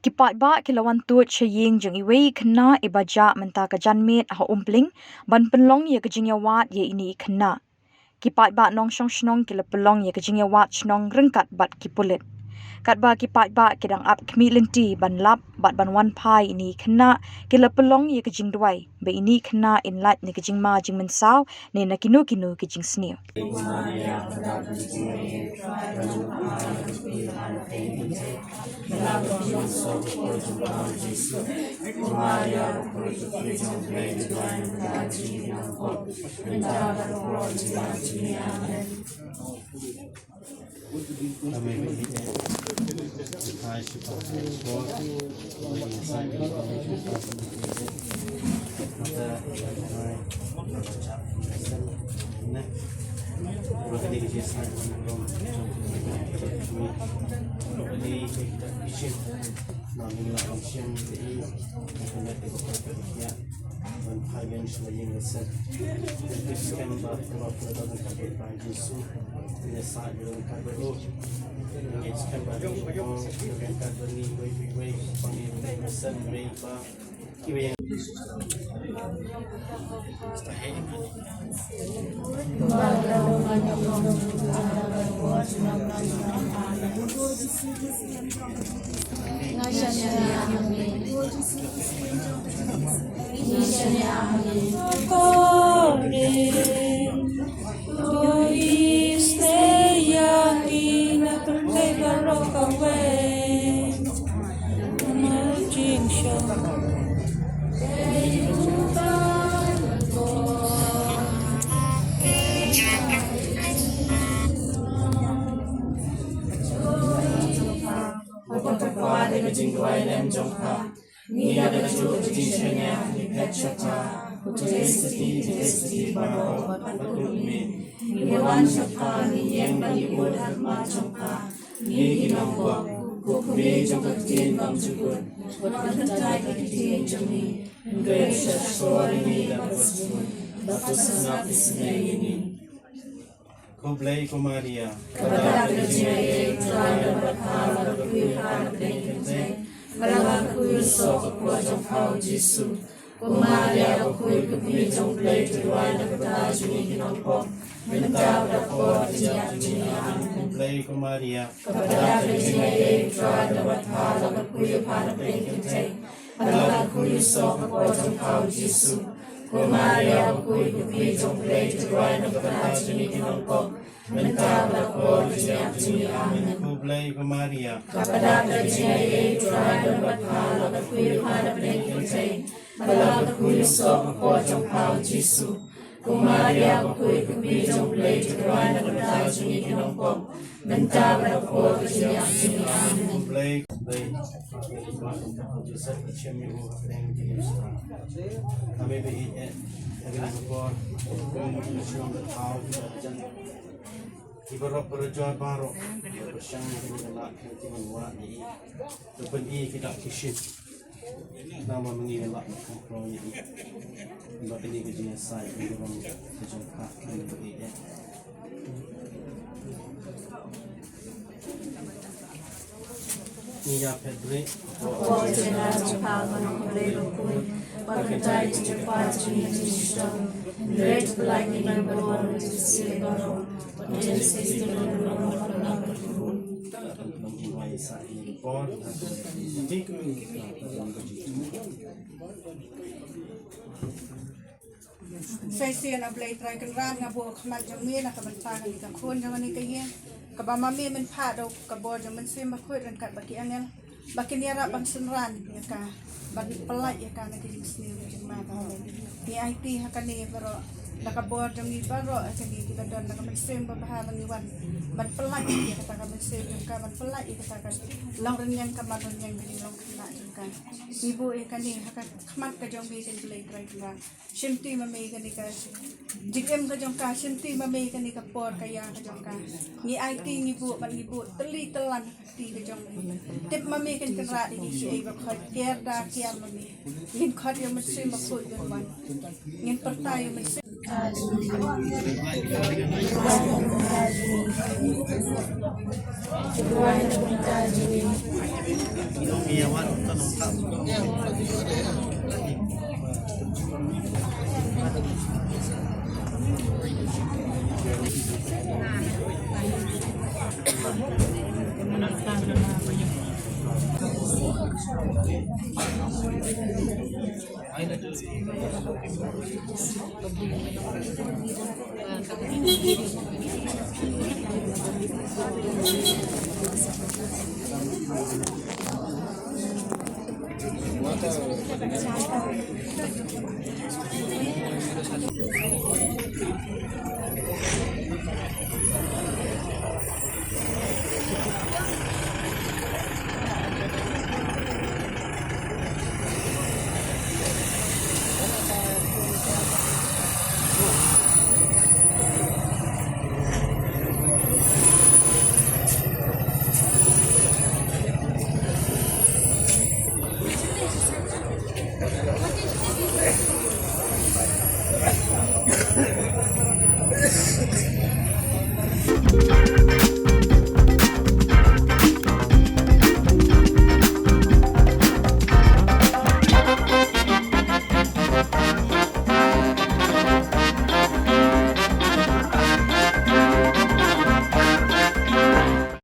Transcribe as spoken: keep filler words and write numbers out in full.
Ki paidbah ki la wan tuid sha ïing jong iwei i khynnah iba jah mynta ka janmiet ha Umpling ban pynlong ïa ka jingïawad ïa ine i khynnah. Ki paidbah nongshong shnong ki la pynlong ïa ka jingïawad shnong ryngkat bad ki pulit. Katba ki paidbah ki dang ap khmih lynti ban lap bad ban wan phai ine i khynnah, ki la pynlong ïa ka jingduwai ba ine i khynnah in lait na ka jingma jingmynsaw ne na kino kino ki jingsniew. Ko Kpa, da ka jingduwai lem jong pha, ngi da ka juh ka jingshaniah ngi phet sha pha. Ko Jisu, Jisu baroh, bad ko Kpa, ngi wan sha pha, ngi ïeng ban ïoh ha khmat jong pha. Ngi ki nongpop, ko Kpa jong ka ktien bymjukut, wat kyntait ïa ka ktien jong ngi, hynrei sha shuwa ngi da ka sngewthuh, ba ka sngap isynei ïa ngi. Khublei ko Maria. Kaba dap ka jingaiei, U Trai u don bad pha, la kyrkhu ïa pha na pdeng ki kynthei, bad la kyrkhu ïa u soh ka por jong pha u Jisu. Ko Maria, ko kmie jong U Blei, to duwai na ka bynta jong ngi ki nongpop, mynta bad ha ka por ka jingïap jong ngi. Amen. Khublei ko Maria. Kaba dap ka jingaiei, U Trai u don bad pha, la kyrkhu ïa pha na pdeng ki kynthei, bad la kyrkhu ïa u soh ka por jong pha u Jisu. Ko Maria, ko kmie jong U Blei, to duwai na ka bynta jong ngi ki nongpop, mynta bad ha ka por ka jingïap jong ngi. Amen. Khublei ko Maria. Kaba dap ka jingaiei, U Trai u don bad pha, la kyrkhu ïa pha na pdeng ki kynthei, bad la kyrkhu ïa u soh ka por jong pha u Jisu. Ko Maria, ko kmie jong U Blei, to duwai na ka bynta jong ngi ki nongpop, mynta bad ha ka por ka jingïap jong ngi. Amen. Khublei, khublei. Joseph, ka chem ïa u ha pdeng ki ïa u stra. Kame ba ïeit eh, ha kane ka por, kum ka shnong ka thaw, ki ba jan, ki baroh, baroh jor baroh, ba shang ha kane ka lad, ki ban wad ïa i, to pyni ki dak ki shit. Namar ma ngi la kham pynlong ïa i. Ba kane ka jingïasaid ka jong ka jong ka kane ka ïa. Ngi ïa phet bri. Ko jingïasaid jong ka man ko le ko. Ba ka dei jingïasaid jong ngi jingïasaid. Great like ni ban bor jingïasaid bor. Ba ka dei jingïasaid jong ngi. Sa shisien A Blei Trai Kynrad, nga buh ha khmat jong me na ka bynta kane ka khun jong kane ka ïing, kaba ma me men phah da ka bor jong Mynsiem Bakhuid ryngkat bad ki angel, ba kin ïarap ban synran ïa ka, ban pyllait ïa ka na ki jingsniew ki jingma. Ngi aiti ha kane baroh da ka bor jong ngi baroh, ha kane kiba don da ka mynsiem babha ba ngi wan ban pyllait ïa kata ka mynsiem jong ka, ban pyllait ïa kata ka long rynïeng ka man rynïeng ka jinglong khynnah jong ka. Ngi buh ïa kane ha ka khmat ka jong me, ko Blei Trai Kynrad. Shimti ma me kane ka jingim ka jong ka, shimti ma me kane ka por ka ïa ka jong ka. Ngi aiti, ngi buh, ban ngi buh tylli tyllan ha ka kti ka jong me. Tip ma me, ko Kynrad, ïa ki ei ba khot, kiar da kiar ma me. Ngin khot ïa u Mynsiem Bakhuid ban wan. Ngin pyrta ïa u Mynsiem.